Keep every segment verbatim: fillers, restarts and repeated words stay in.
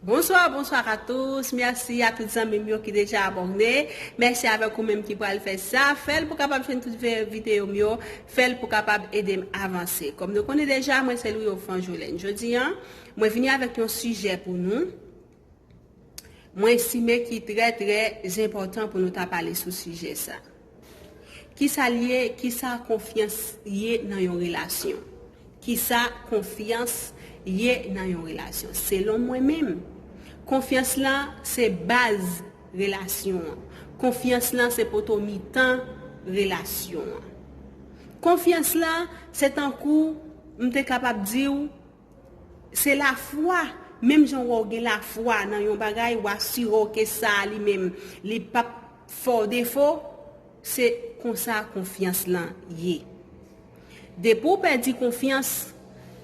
Bonsoir, bonsoir à tous. Mèsi a tout zanmi m yo ki deja abòne. Mèsi avèk ou menm ki pral fè sa. Fè l pou kapab jwenn tout vye videyo m yo. Fè l pou kapab ede m avanse. Kòm nou konnen deja, mwen se Louis Offran Jolène. Jodi a, mwen vini avèk yon sijè pou nou. Mwen estime ki trè, trè enpòtan pou nou ta pale sou sijè sa. Kisa l ye? Kisa konfyans ye nan yon relasyon? Kisa konfyans ye nan yon relasyon? Selon mwen menm, konfyans lan se baz relasyon an. Konfyans lan se poto mitan relasyon an. Konfyans lan se tankou, m te kapab di w, se lafwa. Menm jan w wè w gen lafwa nan yon bagay, w asire w ke sa a li menm, li p ap fè w defo, se konsa konfyans lan ye. Depi w pèdi konfyans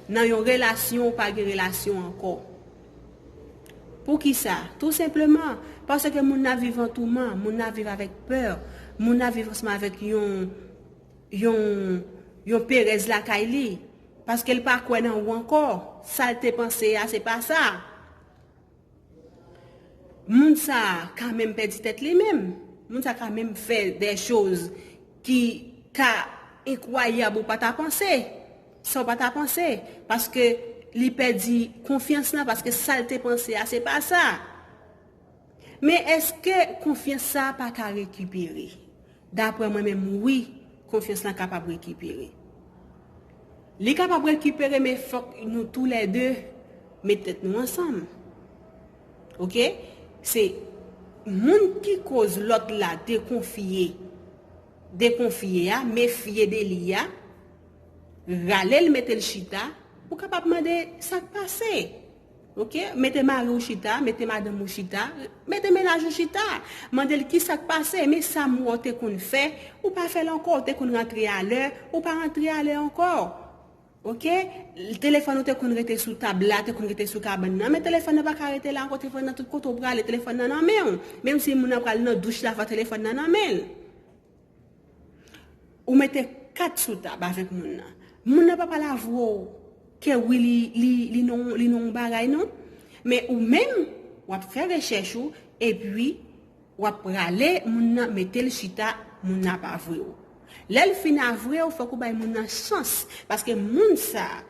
nan yon relasyon, ou pa gen relasyon ankò. Poukisa? Tou senpleman, paske moun nan viv an touman, moun nan viv avèk pè, moun nan viv ansanm avèk yon, yon, yon perèz lakay li, paske l pa kwè nan ou ankò. Sa l te panse a, se pa sa. Moun sa a ka menm pèdi tèt li menm. Moun sa a ka menm fè de choz ki ka enkwayab ou pa ta panse. Sa w pa ta panse. Paske li pèdi konfyans lan, paske sa l te panse a, se pa sa. Men èske konfyans sa a pa ka rekipere? Daprè mwen menm, wi, konfyans lan kapab rekipere. Li kapab rekipere, men fòk nou toulède met tèt nou ansanm. Oke? Se moun ki koz lòt la dekonfye, dekonfye a, mefye de li a, rale l, mete l chita, ou kapab mande sa k pase. Oke? Mete mari w chita, mete madanm ou chita, mete mennaj ou chita. Mande l kisa k pase, men sa m wè w te konn fè, ou pa fè l ankò, ou te konn rantre alè, ou pa rantre alè ankò. Oke? Telefòn ou te konn rete sou tab la, te konn rete sou kabann nan, men telefòn nan pa ka rete la ankò, telefòn nan tout kote w prale, telefòn nan nan men w. Menm si moun nan pral nan douch la, fò telefòn nan nan men l. Ou mete kat sou tab avèk moun nan. Moun nan pa pral avwe w ke wi li, li, li nan, li nan yon bagay non. Men ou menm, w ap fè rechèch ou, epi w ap prale moun nan, mete l chita, moun nan ap avwe w. Lè l fin avwe w, fòk ou bay moun nan chans. Paske moun sa a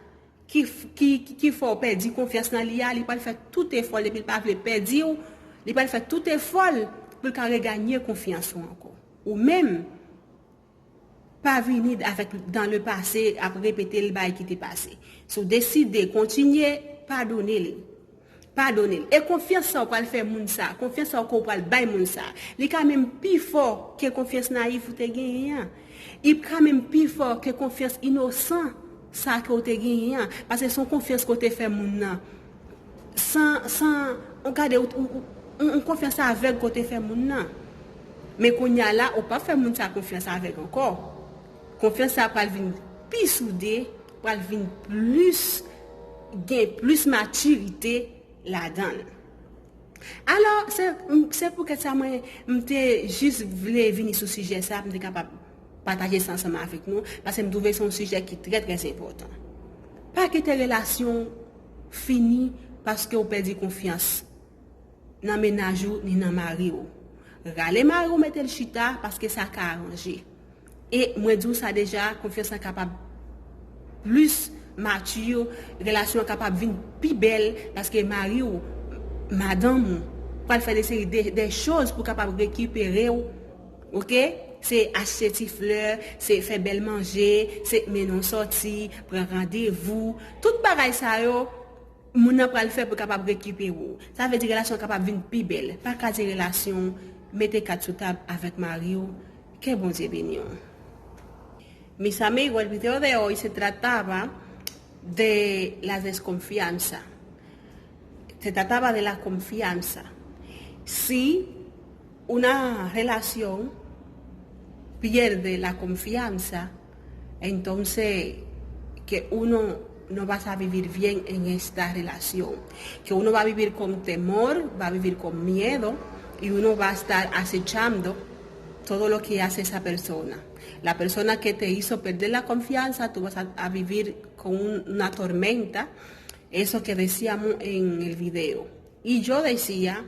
ki, ki, ki, ki fè w pèdi konfyans nan li a, li pral fè tout efò l, depi l pa vle pèdi w, li pral fè tout efò l pou l ka reganye konfyans ou ankò. Ou menm, pa vini avèk dans le passé, ap repete l bagay ki te pase. Si w deside kontinye, padone l. Padone l. E konfyans sa w pral fè moun sa, konfyans sa w ke w pral bay moun sa, li ka menm pi fò ke konfyans nayif ou te genyen an. Li ka menm pi fò ke konfyans inosan sa ke w te genyen an. Paske se yon konfyans ke w te fè moun nan. San, san, ou gade, ou, ou, ou, yon konfyans avèg ke w te fè moun nan. Men kounye a la, ou p ap fè moun sa konfyans avèg ankò. Konfyans sa pral vin pi soude, pral vin plis, gen plis matirite ladan l. Alò, se, se poukèt sa mwen, m te jis vle vini sou sijè sa, m te kapab pataje sa ansanm avèk nou, paske m twouve se yon sijè ki trè, trè enpòtan. Pa kite relasyon fini paske w pèdi konfyans nan mennaj ou ni nan mari w. Rale mari w, mete l chita, paske sa ka aranje. E mwen di w sa deja, konfyans lan kapab plis mati, relasyon an kapab vin pi bèl, paske mari w, madanm ou, pral fè de seri de, de choz pou kapab rekipere w. Oke? Se achte ti flè, se fè bèl manje, se mennen w sòti, pran randevou. Tout bagay sa yo, moun nan pral fè pou kapab rekipere w. Sa vle di relasyon an kapab vin pi bèl. Pa kraze relasyon w, mete kat sou tab avèk mari w. Ke Bondye beni w. Mis amigos, el video de hoy se trataba de la desconfianza. Se trataba de la confianza. Si una relación pierde la confianza, entonces que uno no vas a vivir bien en esta relación, que uno va a vivir con temor, va a vivir con miedo y uno va a estar acechando todo lo que hace esa persona. La persona que te hizo perder la confianza, tú vas a, a vivir con un- una tormenta, eso que decíamos en el video. Y yo decía,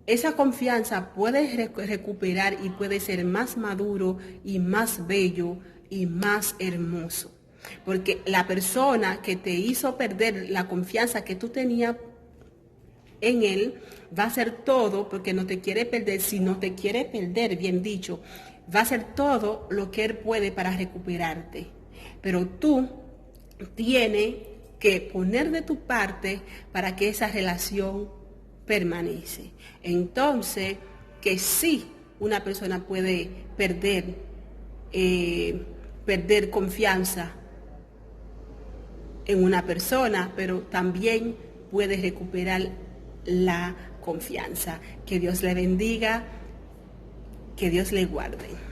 esa confianza puede recuperar y puede ser más maduro y más bello y más hermoso. Porque la persona que te hizo perder la confianza que tú tenías en él va a hacer todo, porque no te quiere perder, si no te quiere perder, bien dicho, va a hacer todo lo que él puede para recuperarte. Pero tú tienes que poner de tu parte para que esa relación permanece. Entonces, que sí, una persona puede perder, eh, perder confianza en una persona, pero también puede recuperar la confianza. Que Dios le bendiga, que Dios le guarde.